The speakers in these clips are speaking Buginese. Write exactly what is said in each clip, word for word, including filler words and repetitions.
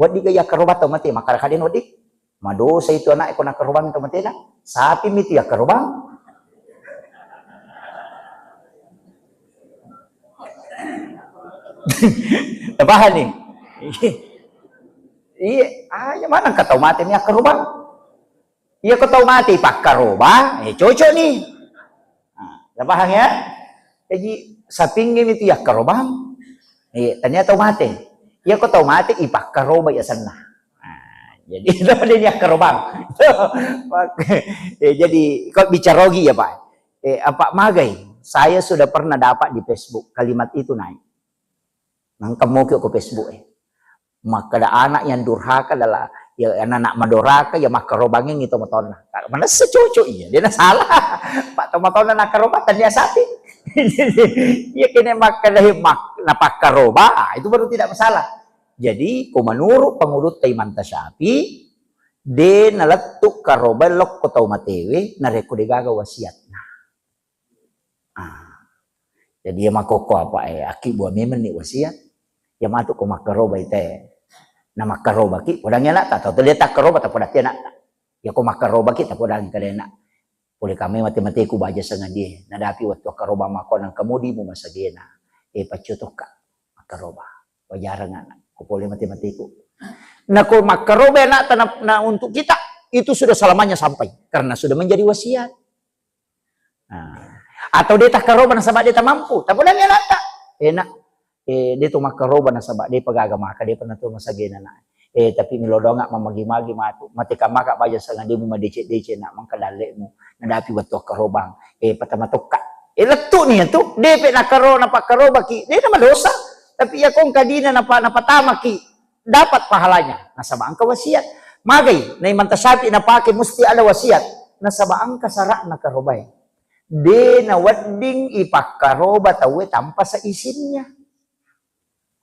Wedding ga yakkarobang tau mate, makkada kadena wedding. Madosa itu anak ko nakkarobang tau matena. Sapi mi tu yakkarobang. Paham ni? Iya, aja mana engka tau mate mi yakkarobang. Iya ko tau mate pakkaroba, eh cocok ni. Nah, paham ya? Jadi sapingnge mi tu yakkarobang. Iya, tania tau mate. Iya ko tau mate ipakkaroba ya senna. Nah, jadi itu dia yakkarobang. Eh, jadi kok bicara ogi ya Pak? Eh, apa magai? Saya sudah pernah dapat di Facebook kalimat itu naik. Nangka moki ko Facebook e. Makkeda anak yang durhaka adalah ya anak madoraka ya makkarobangengngi to matonna. Manessa cocok iya, dia salah. Pak to matonna nakkarobang tania sapi. Iya kene makkeda mak napakkaroba, ah, itu baru tidak masalah. Jadi ko menurut pangulutta Imam Tasyafi, de nalettu karoba lokko tau matewe narekko degaga wasiatna. Ah. Jadi iya makkokko apa e, akkibbua memeng ni wasiat. Iya matu ko makkaroba ite. Na makkarobaki podangi anakta atau dia takkaroba tapodatti anakta. Iya ko makkarobaki tapodangi kadena. Pole kame mate-mateku baja sengadie. Nadapi wettu akkaroba makko nangka modimu masagena. E paccio tokka makkaroba. Wajareng anak. Ko pole mate-mateku. Na ko makkaroba anakta na, na untuk kita itu sudah selamanya sampai karena sudah menjadi wasiat. Nah, atau de takkaroba nasaba de tamampu, tapodangi anakta. Enak, eh, de to makkaroba nasaba de pagaga maka de pernah to masagena na. Eh, tapi melo doang mamagi-magi matu, mate kamaka baja sengademu madecek-decek nak mangka dallekmu. Nadapi wettu akkarobang, eh, patama tokka. Eh, lettu ni tu, de pe nakkaro napakkarobaki, de namadosa. Tapi iya kong kadina napa napatamaki, dapat pahalanya nasaba engka wasiat. Magai na Imam Tasyafi napake musti ada wasiat nasaba engka sara'na karobae. De nawedding ipakkaroba tauwe tanpa seizinnya.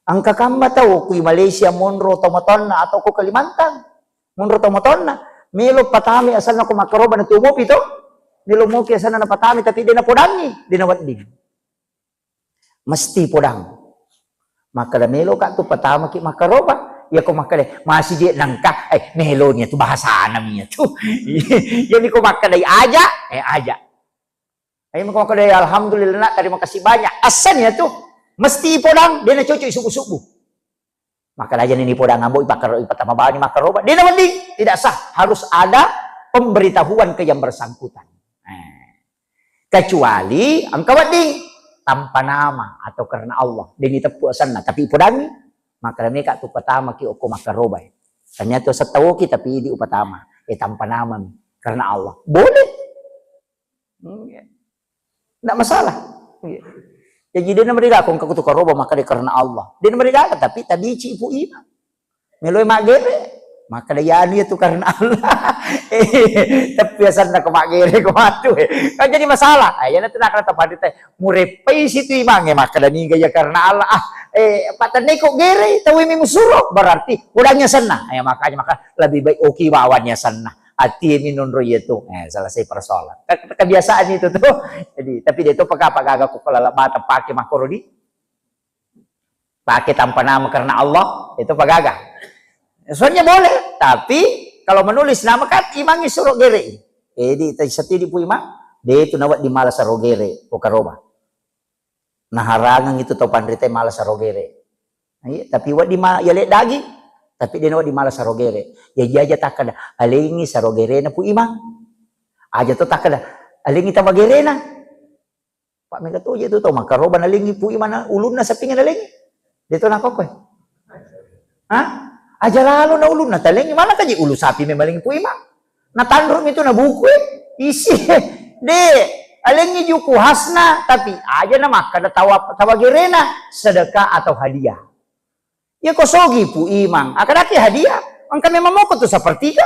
Engka kamma tau ku Malaysia monro tomatoanna atau ku Kalimantan monro tomatoanna melo patame asalna ko makkaroba na tuo mopi to. Melo moki asalna napatame tapi de napodangi, de nawedding. Mesti podang. Makkeda meloka tu patamaki makkaroba. Iya ko makkeda masih je nangka, eh, meloni tu bahasana mi tu. Iya ni ko makkedai aja, eh, aja. Ayo ko makkeda alhamdulillah nak, terima kasih banyak. Asan ya tu. Mesti podang, de nacocok subuh-subuh. Maka aja ni podang ambo ipakkaro ipatama bawani makkaroba. De nawedding, tidak sah. Harus ada pemberitahuan ke yang bersangkutan. Eh. Kecuali engka wedding tanpa nama atau karena Allah. De ni teppu asanna, tapi ipodangi. Maka meka tu patama ki okko makkaroba. Ternyata setawoki tapi idi upatama. Eh, tanpa nama mi. Karena Allah. Boleh. Iya. Ndak masalah. Iya. Jadi de namariga ko engka kutu karoba maka de karena Allah. De namariga tapi tadi cipu ima. Meloi maggere. Maka de yani itu karena Allah. Eh, tapi asanna ko maggere ko matu. Eh. Kan jadi masalah. Ah, yana tu nakala tapandita. Mureppai situ imange maka de niga ya karena Allah. Ah, eh, patenneko gere tawi mi musuro berarti udah nyasanna. Ya makanya maka lebih baik oki bawanya sanna. Ati minonro iya tu. Eh, selesai persoalan. Ke-, kebiasaan itu tuh. Jadi, tapi dia tuh peka apa gaga kok kalau bata pakai makoro di pakai tanpa nama karena Allah, itu pagaga. Soalnya boleh, tapi kalau menulis nama kan imangi suruh gere. Jadi, tadi seti di pu imang, dia itu nawat di malas ro gere, pokaroba. Naharangeng itu tau panrita mala saro gere. Iya, tapi wedding ma yale dagi, tapi dena wedding mala saro gere. Ya jaja takkada alengi saro gerena Pu Imang. Aja to takkada alengi tama gerena. Pak mega toje tu tau makaroba nalengi Pu Imang na ulunna sapinga nalengi. De to nakokkoe. Hah? Aja lalo na ulunna talengi mana kaji ulu sapi memalengi Pu Imang. Natanru mi tu na buku e. Isi. De, alengi juku hasna, tapi aja na makkada tawa, tawa gerena, sedekah atau hadiah. Ya ko sogi Pu Imang, akadaki hadiah, engka memang moko tu sepertiga.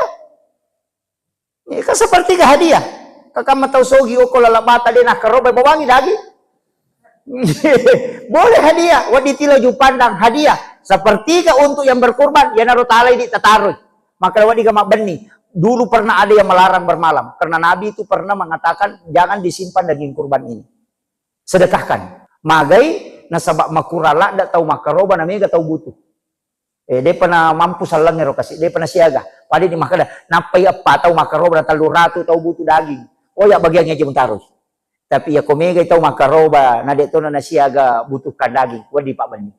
Ya, kan sepertiga hadiah. Kakamma tau sogi oko lalabata de nakkaroba bawangi daging. Boleh hadiah, wedding tilo jupandang hadiah. Sepertiga untuk yang berkurban, ya naro talai di tataroi. Maka wedding ga mabbenni. Dulu pernah ada yang melarang bermalam karena Nabi itu pernah mengatakan jangan disimpan daging kurban ini. Sedekahkan. Magai nasaba makurang ladda tau makkaroba na mega tau butuh. Eh, depa na mampu sallengnge ro kasi, depa na siaga. Pada ni makkeda, nappai eppa tau makkaroba na tellu ratu tau butuh daging. Oh, ya bagian aja mutaroi. Tapi ya ko mega tau makkaroba, na de tona na siaga butuhkan daging, wedding pabbenni.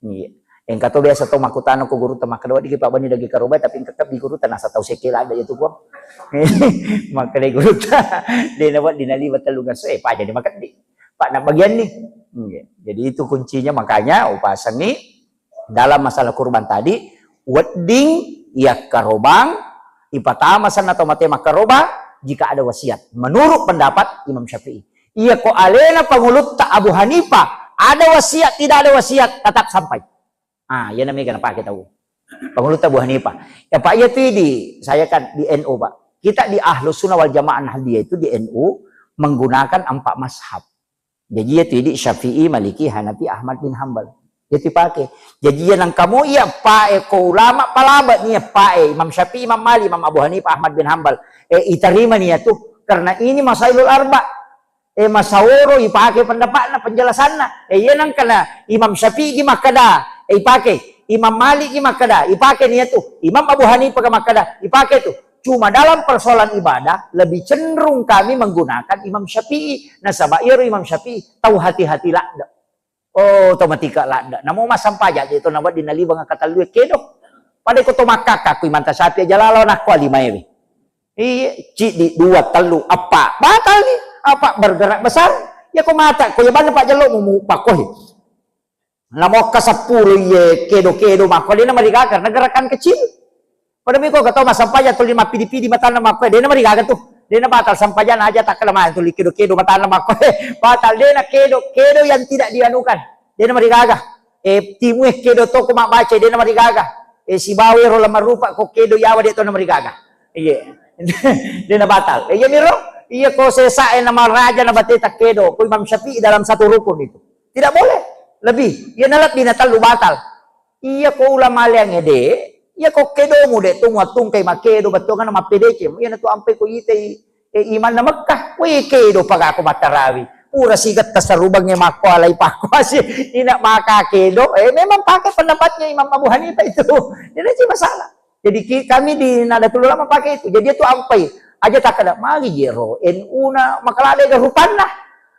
Iya. Engka to biasa tau makkutana ko gurutta makkeda, wedding pabbenni daging karoba, tapi engka kebbi gurutta nasa tau sekke ladde itu, Puang. Makkeda gurutta, de na wedding naliwa tellu ngaso, eh, paja di makeddi. Pak na bagian ni. Iya. Jadi itu kuncinya, makanya upasangi dalam masalah kurban tadi, wedding yakkarobang, ipatama senna tau mate makkaroba, jika ada wasiat. Menurut pendapat Imam Syafi'i. Iya ko alena pangulutta Abu Hanifah, ada wasiat, tidak ada wasiat, tetap sampai. Ah, iya namanya kena pakai tahu. Pangulutta Abu Hanifah. Ya, Pak, iya tuh di, saya kan di N U, Pak. Kita di Ahlus Sunnah wal Jamaah Nahdliyah itu di N U menggunakan empat mazhab. Jaji iya tu idi Syafi'i, Maliki, Hanafi, Ahmad bin Hambal. Iya tu pake. Jaji iya nang kamu iya pae ko ulama palaba ni iya pae Imam Syafi'i, Imam Malik, Imam Abu Hanifah, Ahmad bin Hambal. Eh, itarima ni iya tu. Karena ini masailul arba. Eh, masaworo ipake pendapatna, penjelasanna. Eh, iya nang kana Imam Syafi'i ki makkada, eh, ipake. Imam Malik ki makkada, ipake ni iya tu. Imam Abu Hanifah ki makkada, ipake tu. Cuma dalam persoalan ibadah, lebih cenderung kami menggunakan Imam Syafi'i. Nasaba iyaro Imam Syafi'i tau hati-hati ladde. Oh, tau matika ladde. Namo massampajang je to nawedding naliweng akatellue kedo. Pada ko to makkakka ku Imam Syafi'i aja lalo nakko lima ewe. Iya, ciddi, dua, tellu, eppa. Batal ni. Apa bergerak besar? Ya ko mata ko ya banna Pak Jallo mu pakkohi. Namokka seppulo iye kedo-kedo makko, dena marigaga, karena gerakan kecil. Pada miko katau massampajang tuli mappidi-pidi matanna makko, dena marigaga tu. Dena batal sampajang aja takkala main tuli kedo-kedo matanna makko. Batal, dena kedo, kedo yang tidak dianukan. Dena marigaga. Eh, timue kedo toko mabbaca, dena marigaga. Eh, sibawa ero lamarupa ko kedo yawa de to na marigaga. Iya. Dena batal. Eh, iya miro, iya ko sesa e nama raja na bateta kedo, ko Imam Syafi'i dalam satu rukun itu. Tidak boleh. Lebih. Iya na lebbi na tellu batal. Iya ko ulama leang ede, iya ko kedomu de tu muattungkai makedo bettuanna mappedece. Iya na tu ampai ko itai, eh, imanna Mekkah. Wih, kedo pagako mattarawi. Pura sigetta sarubangnge makko alai pakkoasi. Ina maka kedo. Eh, memang pakai pendapatnya Imam Abu Hanifah itu. Tidak sih masalah. Jadi ki-, kami di Nahdlatul Ulama pakai itu. Jadi itu ampai. Aja takkada magi jero N U na makalale ga rupanna.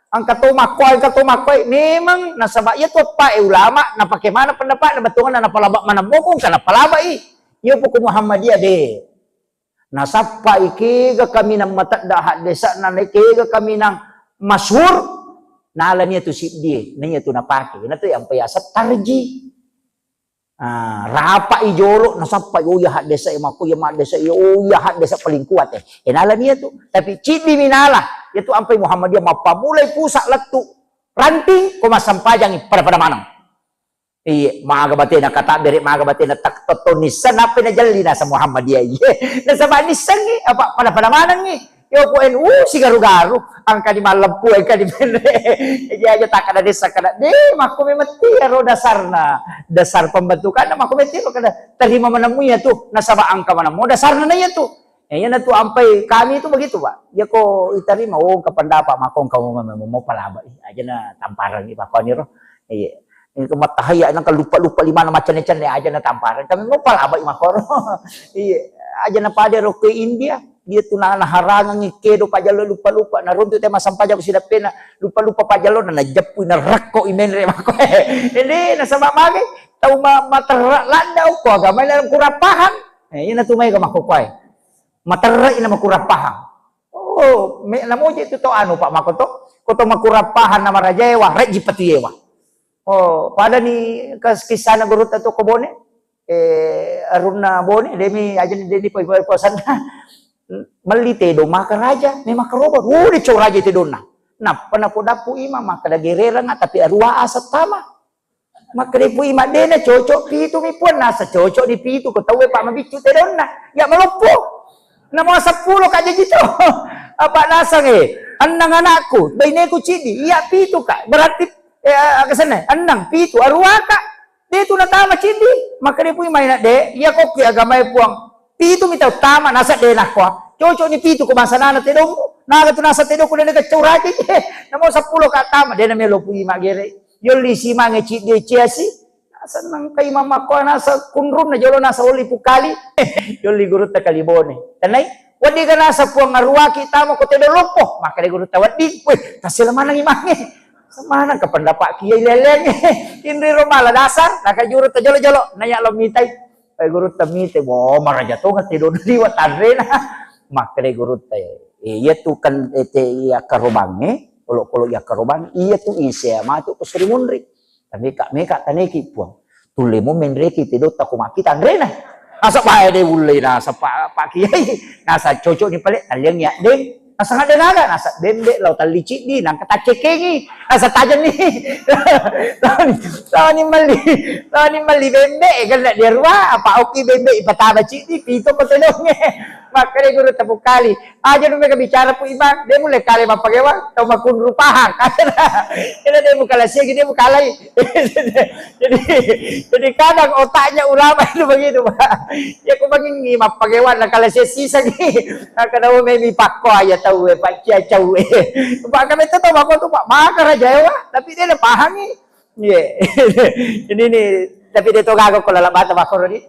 Engka to makkoe, engka to makkoe. Memang nasaba iya to eppa e ulama, napake mana pendapat, na bettuanna napalaba mana mokong, kana palaba i. Iya poko Muhammadiyah de. Nasappa i kega kaminang matedda haddesa'na, na kega kaminang masyhur, nalani iya tu siddie, na iya tu napake. Na tu yang payasa tarji. Ah, rapa'i jolo, nasappai, oh iya haddesa e makko, iya maddesa iya, oh iya haddesa paling kuat e. E nala ni iya tu. Tapi ciddi mi nala, iya tu ampai Muhammadiyah mappamulai pusat lettu ranting, ko massampajangi pada-pada maneng. Iya, maga batena katabbere, maga batena tak totto nisseng, nappa najelli nasa Muhammadiyah. Iya, nasaba nissengi apa pada-pada manengi. Yo ko N U sigaru-garu, engka di malleppu, engka di menre. Jadi aja takkada desa kada de, makko memetti ero dasarna. Dasar pembentukanna makko metti ero kada terima menemui iya tu, nasaba engka menemui dasarna na iya tu. Ya, iya na tu ampai kami itu begitu, Pak. Ya ko itarima, oh, engka pendapat makko engka mau, mau, mau, mau palaba. Ih, aja na tamparang i pakko ni ro. Iya. Engka mattahaya nengka lupa-lupa limana macenne-cenne aja na tamparang. Kami mau palaba i makkoro. Iya. Aja na pada ro ke India. Iya tu na, naharangengi kedo pajjallo lupa-lupa, naruntu te massampajang sidappena lupa-lupa pajjallo, na najeppui narekko i menre makko. Ende nasaba mage tau ma-, materra ladda okko agama dalam kurang paham. Eh, ina tu mai ga makko kuai. Materra ina makurang paham. Oh, me, namoje tu to anu Pak makko to. Ko to makurang paham na marajaewa, rejji patuyewa. Oh, pada ni kes-, kisana gurutta to ko Bone. Eh, arunna Bone, demi aja ni deni poi poi posanna. Melli tedo maka raja, memang keroba. Oh, de cau raja tedonna. Nappa nako dappu imam, maka da gererang, tapi arua asa tama. Makkeda pu imam, dena cocok pitu mi puang, nasa cocok ni pitu, ko tauwe Pak mabiccu tedonna. Ya maloppo. Namo seppulo ka jaji to. Apa nasang e, enneng anakku, baineku cidi, iya pitu ka. Berarti, eh, aga senna, enneng, pitu, arua ka. De tu natama cidi. Makkeda pu imam, de, iya kokki agamae puang. Pitu mi tau tama, nasa de nakko. Cocok ni pitu ko bangsa nana tedongku. Naga tu nasa tedongku, de nega cauraki. Namo seppulo ka tama, de namelo pu imam gere. Yolli simange cidi ciasi. Seneng kai mama ko nasa kunrung na jolo nasa oli pukali. Yolli gurutta Kalibone. Tanai, wedding ga nasa puang aruaki tama ko tedo loppo. Makkeda gurutta wedding. Weh, tasela maneng imangnge. Semanang ke pendapat kiai leleng. Inri ro mala dasar, naka jurutta jolo-jolo. Naya lo mitai. Eh, gurutta mite, wah, maraja tonga tedo liwa tanrena. Makkeda gurutta, eh, iya tu kan, eh, te iya karobangnge, olo-olo iya karobang, iya tu ise matu ko suri munri. Tapi kak meka taneki puang. Tulle mo menreki tedo tako maki tanrena. Asa bae de ulle nasa pa, pa kiai. Nasa cocok ni pale, taliang ya deng. Nasa ngadde naga, nasa bembe lao talli ciddi, nangka taccekengi. Nasa tajeng ni. Lao ni, lao ni melli, lao ni melli bembe, eh, kena dia rua, apa oki bembe, ipataba ciddi, pito ko tedongnge. Makkeda gurutta pukali. Aja nu mega bicara pu imang, de mulle kale mappagewang, tau makunru pahang. Kena de mukala siagi, de mukalai. Jadi, jadi kadang otaknya ulama itu begitu, Pak. Ya, ku bangingi mappagewang, nakala sesisa gi. Nakada memi pakko aja tau, eh, pacia cau, eh. Pak, kami itu tau, Pak, tu, Pak, maka raja, ya, Pak. Tapi dia udah pahami. Iya. Jadi ini, tapi dia tuh gagal kalau lambat, Pak, kalau di.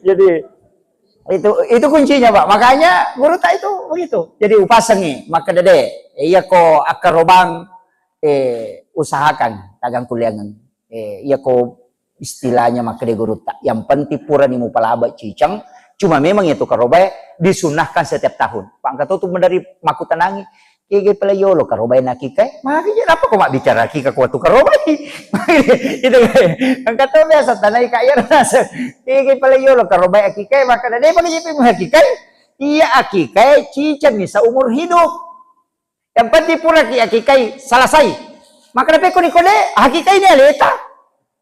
Jadi, itu, itu kuncinya, Pak. Makanya guru tak itu begitu. Jadi upasangi, maka dede, iya ko akkarobang, eh, usahakan tagang kuliangan. Eh, iya ko istilahnya makkeda gurutta. Yang penting purani mupalaba ciceng, cuma memang itu karobae disunahkan setiap tahun. Pak, engka to tu dari makkutanangi, kege pale yolo karobae nakikae, magi je apa ko mabbicara kika ko tu karobae. Itu kan. Engka to biasa tanai kak ya rasa. Kege pale yolo karobae akikae, maka dede pake jepe akikae. Iya akikae ciceng ni seumur hidup. Yang penting puraki akikai, selesai. Maka dapat koni kode, akikai ni aleta.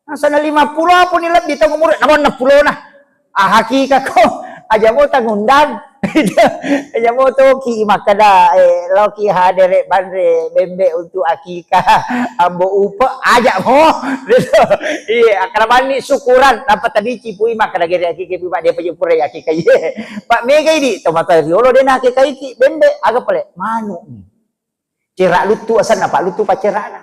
Nasana lima puluh apa ni lebih tau umur, nama enam puluh na. Ah, hakika ko, aja mo tangundang. Aja mo toki makkeda, eh, loki hadere banre bembe untuk akika. Ambo upe, aja mo. Iya, akara bani syukuran, apa tadi cipui makkeda gere akika, pi, Pak, dia pajupura ya akika. Iya. Pak, mega idi, tomatoa riolo de na akikaiki, bembe, aga pale, manu ni. Cerak luttu asenna, Pak, luttu paccerana.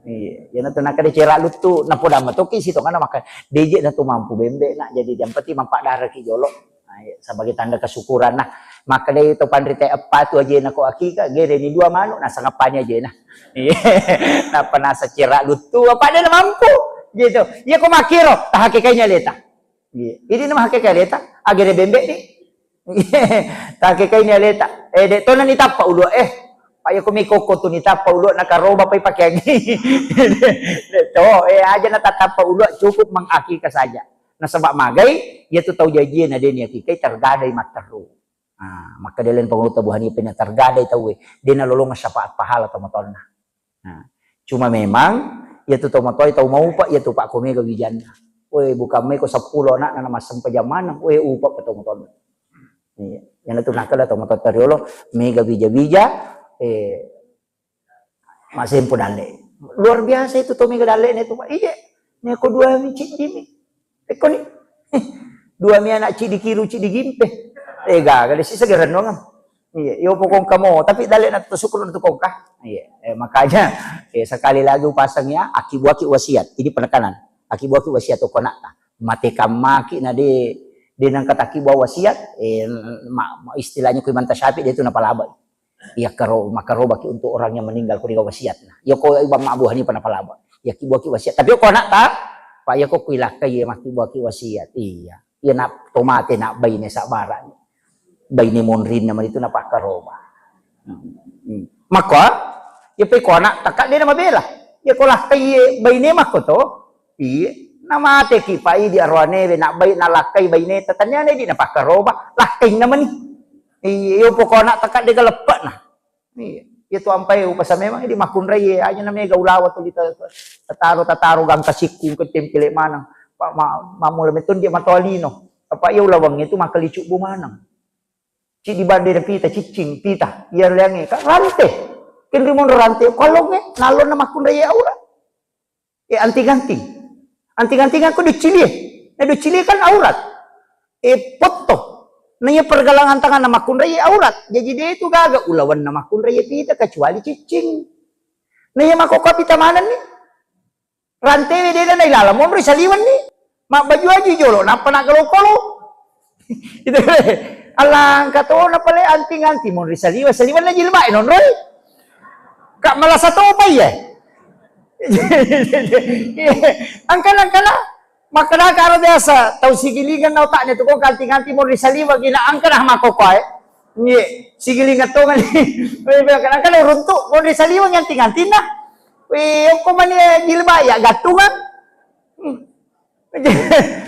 Iya, iyana tu nakkeda cerak luttu, napoda matoki sitongana maka deje na tu mampu bembe na, jadi yang penting mampaddaraki jolo. Nah, iya, sebagai tanda kesyukuran. Nah, makkeda to panrita eppa tu ajena ko akika, gereni dua manu, nasangepani ajena. Iya, napa nasa cerak luttu, apa de na mampu? Gitu. Iya ko makkiro, tahakikainya leta. Iya. Idi na mahakika leta, agere bembe ni. Takekai ni aleta. Eh, dek tona ni tappa ulu, eh. Pak, ya ko mi koko tu ni tappa ulu, na karoba pai pakeangi. Dek to, eh, aja na tatappa ulu, cukup mengakika saja. Nasaba magai, iya tu tau jajie na de ni akikai tergadai matteru. Ah, maka delen pengurut Abu Hanifah na tergadai tau, eh. De na lolong syafaat pahala to matonna. Nah, cuma memang, iya tu tau matoi tau maupa, iya tu Pak, ko mega wijanna. Woi, bukan mai ko seppulo anakna na massempajang maneng, woi, upa pa tau matoi. Iya, iyana tu nakkeda tau matoi riolo, mega wija-wija, eh, masempo dalle. Luar biasa itu tau mega dalle ne tu, Pak. Iya, neko dua mi ciddi mi. Eko ni. Dua mi anak ciddi kiru, ciddi gimpe. Eh, gaga de sisa gerennongeng. Iya, yo pokongka mo, tapi dalle na tu syukur na tu kongka. Iya, eh, makanya, eh, sekali lagi upasang ya, akibuaki wasiat. Ini penekanan. Akibuaki wasiat to konakta. Mate kammaki na de, de nangka takibua wasiat, eh, ma, ma, istilahnya ku Imam Syafi'i de tu napalaba. Iya karo, makarobaki untuk orang yang meninggal ko de wasiat. Nah, yo ko Imam Abu Hanifah napalaba. Ya kibuaki wasiat. Tapi ko anakta, Pak, ya ko kuilakai ya makibuaki wasiat. Iya. Iya na tomate na baine sabara. Baine monrinna mani tu napakkaroba. Hmm. Makko, ya pe ko anakta ka de na mabela. Ya ko lakkai baine makko to. Iya. Namateki pa idi arwanewe, na bai, nalakkai baineta, taniana idi napakkaroba, lakkainna mani. Iya, yo poko anakta ka de galeppana. Iya, iya tu ampai upasa memang idi makkunrai, aja na mega ulawa tu lita tataro, tataro gangka sikku ke tempele maneng. Pak ma, mamula metun dia matoalino. Apa iya ulawang itu makali cubbu maneng. Cik di bande pita, cicing pita, iya leange ka rante. Kenri monro rante, kalonge, nalonna makkunrai aura. Eh, anting-anting. Anting-anting aku dicilie. Nah, dicilie kan aurat. Eh, potto. Nah, iya pergelangan tangan na makkunrai aurat. Jadi dia itu gaga ulawan na makkunrai pita kecuali cicing. Nah, iya makko kopi tamanan ni. Rantewe dena nailaleng monro saliwenni. Mabbaju-baju jolo nappa naggalong-kolong. Itu alangka tona pale anting-anting monri saliweng, saliwenna jilbab e nonroi. Kak malasa topa iya. Angkana-angkana makkadaka aro biasa tau sigilingeng na otaknya tu ko anting-anting monri saliweng gina angkana makkokkoe. Iya, sigilingeng tongeng. Angkana uruntu monri saliweng anting-antingna. Wih, okko mani jilbab ya gattungan. Hmm.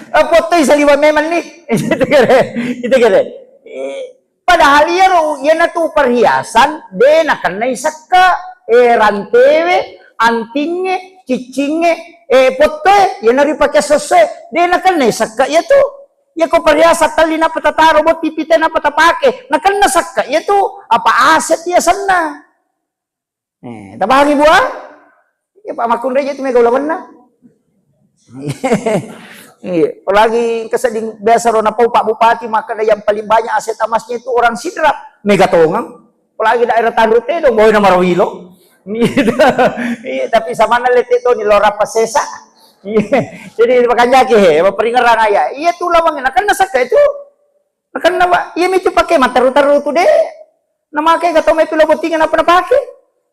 Fottoi saliweng memang ni. Itu kere, itu kere. Eh, padahal iyaro, iyanatu perhiasan de nakennai sekka, eh, rantewe, antingnge, ciccingnge, eh, pottoe, iyana ripake sessoe, de nakennai sekka iyatu. Iyako perhiasan telli nappa tataro, botting pite nappa tapake, nakenna sekka iyatu, apa aset iya senna. Eh, tapahangi bua? Iya, Pak, makkunrai je tu mega ulawenna. Iya, apalagi engka sedding biasa ro napau Pak Bupati makkeda yang paling banyak aset emasnya itu orang Sidrap. Mega tongeng. Apalagi daerah Tanru Tedong, boy nomor wilo. Iya, tapi samanna lette to ni lora pasesa. Iya, jadi makanya ke, he, maperingerang aya. Iya tu lawang nakenna sekka itu. Nakenna, Pak, iya mitu pake matteru-teru tu de. Namake ga tau mai pilo bottinga nappa napake.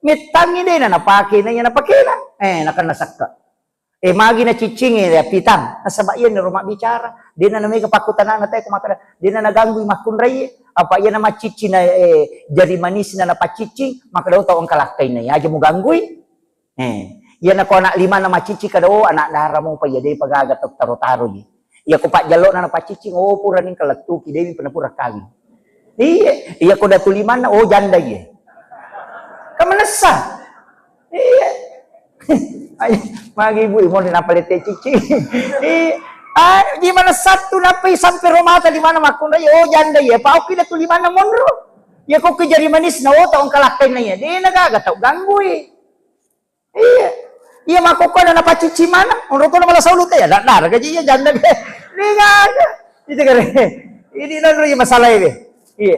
Mettangi de na napake na iya napakena. Eh, nakenna sakka. Eh, magi na ciccingi ya pitang. Nasaba iya ni roma bicara. De na namega pakkutanana te ko makkeda. De na naganggui makkunrai. Apa iya na maccicci na, eh, jari manis na napaccicci. Maka do tau engka lakkai na iya aja muganggui. Eh, iya nako anak lima na maccicci kada, oh, anak dara mopa iya de pa gaga tau taro-taro ji. Iya ko pajjallo na napaccicci, oh, pura ni engka lettuki de mi pernah pura kawing. Iya, iya ko datu limanna, oh, janda iya. Kan manessa. Iya. Ayo, magi ibu mau napa lete cici. Iya. Ah, gimana satu napai sampai romata di mana makkunrai, oh, janda iya. Pak, oke, datu limanna monro. Iya ko ke jari manis na, oh, tau engka lakkainna iya. De na gaga tau ganggui. Iya. Iya, makkokkoe na napacicci maneng. Onro to na mala saulu te ya, da-, dara gaji iya janda ke. Ni gaga. Itu kare. Ini nonro iya masalah ini. Iya.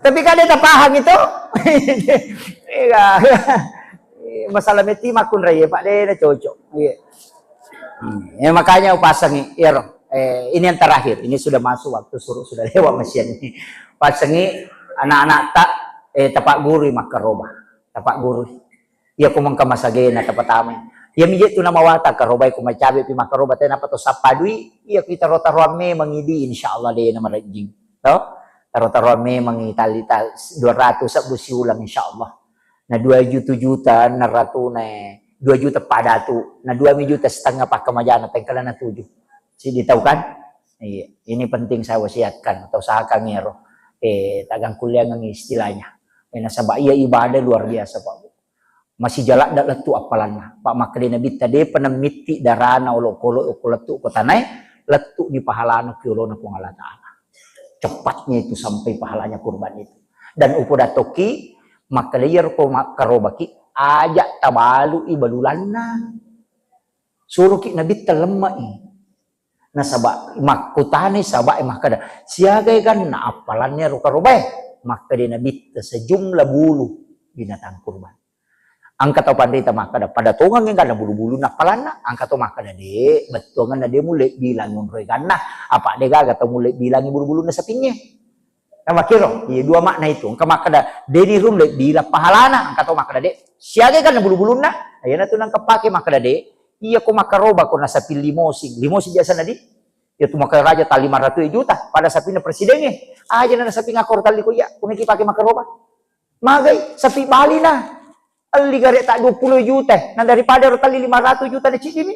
Tapi kan dia tak paham itu. Iya. Masalah meti makkunrai ya, Pak, de na cocok. Iya. Hmm. Ya, makanya upasangi, iyaro. Eh, ini yang terakhir. Ini sudah masuk waktu suruh sudah lewat masian ini. Pasangi anak-anak tak, eh, tapak guru makkaroba. Tapak guru. Iya ko mengka masagena tapatamai. Iya mije tu nama wata karobai ko macabe pi makkaroba te napa to sappa dui. Iya kita taro-taroan memang idi insyaallah de na marejjing. To? Taro-taroan memang i tali ta-, dua ratus sebbu siulang insyaallah. Na dua juta juta na ratuna dua juta padatu, na dua mi juta setengah pakkamajana tengkala na tuju. Sidi tau kan? Iya, ini penting saya wasiatkan atau usahakan ero. Eh, tagang kuliah istilahnya. Eh, nasaba iya ibadah luar biasa, Pak. Masih jalak dak lettu appalanna. Pak makkeda Nabitta depa nammitti darana olokolo okko lettu ko tanae, lettu di pahalana ki olona Puang Allah Ta'ala. Cepatnya itu sampai pahalanya kurban itu. Dan upoda tokki, makkeda iyaro ko makkarobaki, aja tabalu'i balulanna. Suruki Nabitta lemmai. Nasaba makkutanai sabae makkeda, siagai ganna appalanna ero karobae? Makkeda Nabitta sejumlah bulu binatang kurban. Engka tau panrita makkeda, pada tongengngi ganna bulu-bulunna appalanna, engka to makkeda, de, bettuangenna de mulle bilang ngonroi ganna, apa de gaga tau mulle bilangi bulu-bulunna sapingnge. Namakkiro, iya dua makna itu. Engka makkeda, de ni rulle bilang pahalana, engka to makkeda, de, siaga ganna bulu-bulunna, iyana tu nengka pake makkeda, de, iya ko makkaroba ko na saping limosi, limosi biasa na di, iya tu makkeda raja ta lima ratus juta, pada sapinna presidengnge, aja na saping akkoro talli ko iya, ko niki pake makkaroba. Magai, sapi Bali na. Elli gare ta dua puluh juta, na daripada ro talli lima ratus juta na ciddi mi.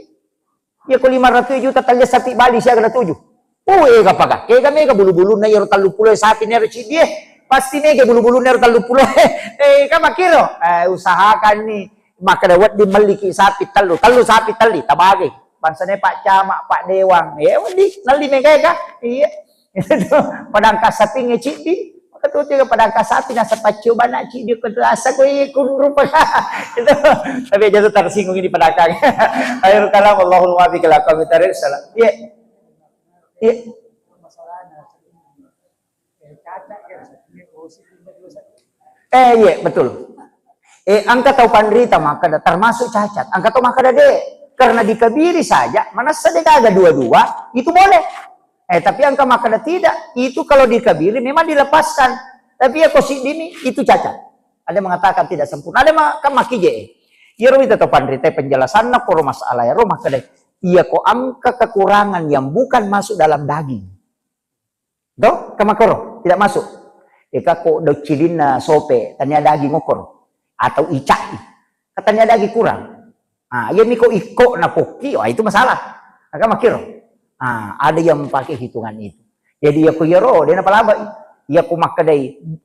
Iya ko lima ratus juta talli sapi Bali siaga na tuju. Oh, ega paga. Ega mega bulu-bulunna iyaro tallu pulo sapi nero ciddi e. Pasti mega bulu-bulunna ero tallu pulo. Eh, kan makkiro. Eh, usahakan ni. Makkeda wedding melliki sapi tellu, tellu sapi telli, tabagai. Bangsane Pak Camat, Pak Dewang. Eh, wedding, nelli mega ega. Iya. Padangka sapingnge ciddi, maka tu tiga padangka sapi nasa paccoba na ciddi ko rasa ko iya kunrupa. Itu tapi aja tu tersinggung ini padangka. Akhir kalam, Allahul muwaffiq ila aqwamit thariq. Salam. Iya. Iya. Eh, iya, betul. Eh, engka tau panrita makkeda termasuk cacat, engka tau makkeda de, karena dikabiri saja, manessa de gaga dua-dua, itu boleh. Eh, tapi engka makkeda tidak, itu kalau dikabiri memang dilepaskan. Tapi ya ko siddimi, itu cacat. Ada mengatakan tidak sempurna, ada ma-, kan makkije. Iyaro wita tau panrita penjelasanna koro masalah iyaro makkeda, iya ko engka kekurangan yang bukan masuk dalam daging. Do, kamakkoro, tidak masuk. Eka ko daucilinna sope, tania daging okkoro. Atau ica'i. Katania daging kurang. Ah, iya miko ikko na pokki, wah itu masalah. Maka makkiro. Ah, ada yang pakai hitungan itu. Jadi iya ko iyaro, de napalabai. Iya ko makkedai,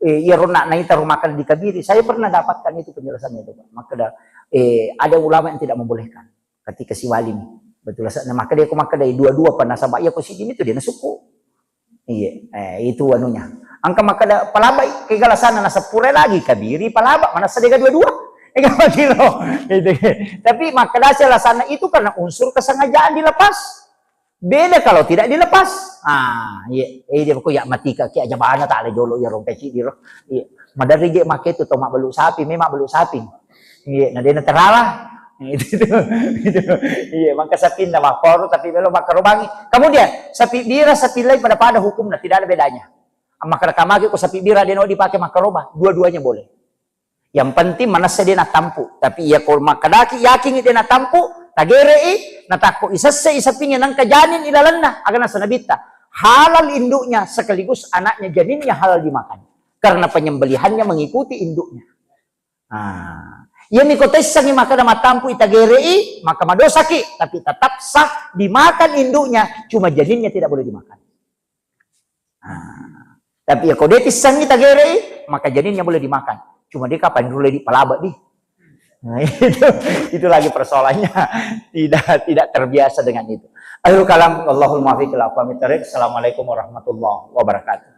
eh, iyaro na naita ro makkeda dikabiri. Saya pernah dapatkan itu penjelasannya itu, Pak. Makkeda, eh, ada ulama yang tidak membolehkan. Ketika siwalimi. Betul sa-, na makkeda ko makkeda dua-dua pa nasaba iya ko siddimi tu de nasukku. Iya, eh, itu anunya. Engka makkeda palabai, kegalasanna naseppurai lagi, kabiri palaba, manessa dega dua-dua. Ega makkiro. Gitu. Tapi makkeda si alasanna itu karena unsur kesengajaan dilepas. Beda kalau tidak dilepas. Ah, iya, eh, dia ko ya matika ki aja bana tak ada jolo ya rompeci diro. Iya. Maderri je make tu to mabbelu sapi, memang belu sapi. Iya, na dena terala. Itu, itu, itu. Iya, maka sapinna makkoro, tapi melo makkarobangi. Kemudian, sapi bira, sapi lain pada-pada hukumnya, tidak ada bedanya. Maka kamaki ko sapi bira deno dipakai makkaroba, dua-duanya boleh. Yang penting manessa de natampu. Tapi iya ko makkedaki yakin de natampu, tagerei, natakko isesse isapinge nangka janin ilalenna, aga nasa nabitta. Halal induknya sekaligus anaknya janinnya halal dimakan. Karena penyembelihannya mengikuti induknya. Ah. Iya miko tessangi makkeda matampu itagerei, maka madosaki, tapi tetap sah dimakan induknya, cuma janinnya tidak boleh dimakan. Ah. Tapi ya ko de tissangi tagerei, maka janinnya boleh dimakan. Cuma de kapan dulu di palaba di. Nah, itu, itu lagi persoalannya. Tidak, tidak terbiasa dengan itu. Akhirul kalam, Allahul muwaffiq ila aqwamit thariq. Assalamualaikum warahmatullahi wabarakatuh.